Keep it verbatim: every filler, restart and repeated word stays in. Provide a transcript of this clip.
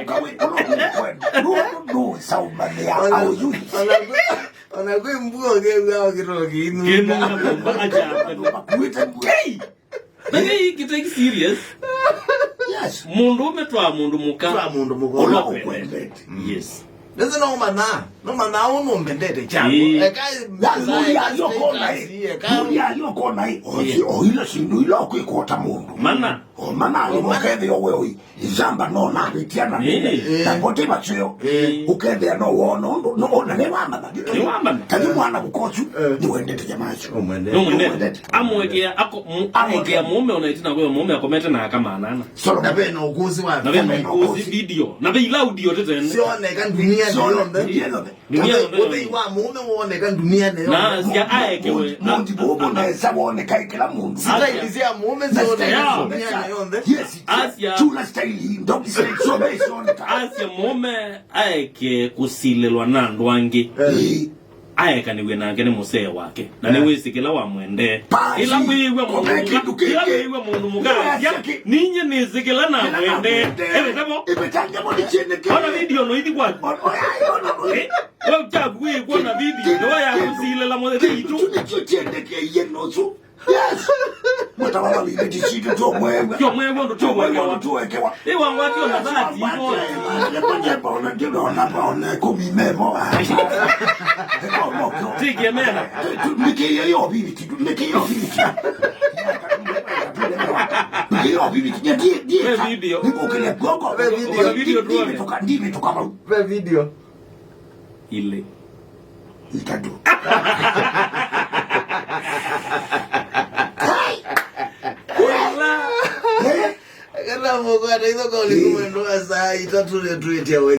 Kawe, ũla ũkwenda. Nũ, nũ, saumania, Ona, au yu. ona kwĩ, ona kwĩ mbuo kĩw'aa kĩtoo kĩinunga. Kĩnunga kumba acha. Makuĩte mbuo. Hey! Na nĩ kĩteki serious. Yes. Mũndũ ũme twa mũndũ mũka. Twa mũndũ mũka. Ũla ũkwendete. Yes. Nĩsĩ no ũmanyaa, no ũmanyaa ũũ nũmbendete kyaku. Ĩĩ. Eka, Yaani, mũndũ yayokona ĩ. Eka. Mũndũ yayokona ĩ. Osi, Ĩĩ. Oila sindu ila ũkwĩkota mũndũ. Mana. O mana, O mana. Ũkethĩa we ũi. Isamba no navĩtia na nini. Ĩĩ. Na mbote macio. Ĩĩ. Ũkethĩa no wona ũndũ, no ona nĩ wamana. Nĩ wamana. Kathi mwana kũkochu, Eh. Nĩ wendete jamaa acio. Ũmwendete. Nĩ wendete. Amwekea, ako-, mu-, amwekea mũũme ona itina kwa mũũme akomete na aka manana. Solo. Na ve na ũkũsi wa Na ve na ũkũsi video. Na ve ila audio tetene. Sioneka ndunia yonthe. Ndunia yonthe. Ũthei wa mũũme woneka ndunia yonthe. Na sia aekewe. Mũndi mũũme na esa woneka kila mũndũ. Style sia mũũme sioneka ndunia yonthe. Yes. Asia. Chula style, ndoki style, so be sioneka. Asia mũũme aeke kũsilĩlwa na andũ angĩ. Eh. Aekanĩw'e nake nĩ mũsee wake, na nĩwĩsĩ kĩla wamwendee. Ĩla wĩĩw'a mũndũ mũka, ĩla wĩĩw'a mũndũ mũka asya, "Ninyie nĩsĩ kĩla namwendee." Ĩvĩtavo. Ona video no ithi kwaku. Eh, we kyaku wĩ kwona video, nĩwe yakũsilĩla mũthenya itũ. Yes. Mutawala wĩvĩti sitũ tũmwew'a. Tũmwew'a ũndũ tũmwew'a. Tũmwew'a ũndũ tũwekewa. Ĩ wangwatio na thati ivo. Nĩpo nyemba ona ndĩona ona paona kũmi mevo. Ĩkomoko. Tikie mena. Nĩkĩie yo viviti, nĩkĩie yo viviti. Nĩkĩie yo viviti. Nye ndiye, ndiye. Ve video. Nĩkũkĩlya kwoko. Ve video. Ndivĩtũka, ndivĩtũka vau. Ve video. Ilĩ. Itatũ. Kana mũkwata itho kaũli kumwendo wa saa itatũ nĩtwĩtya we.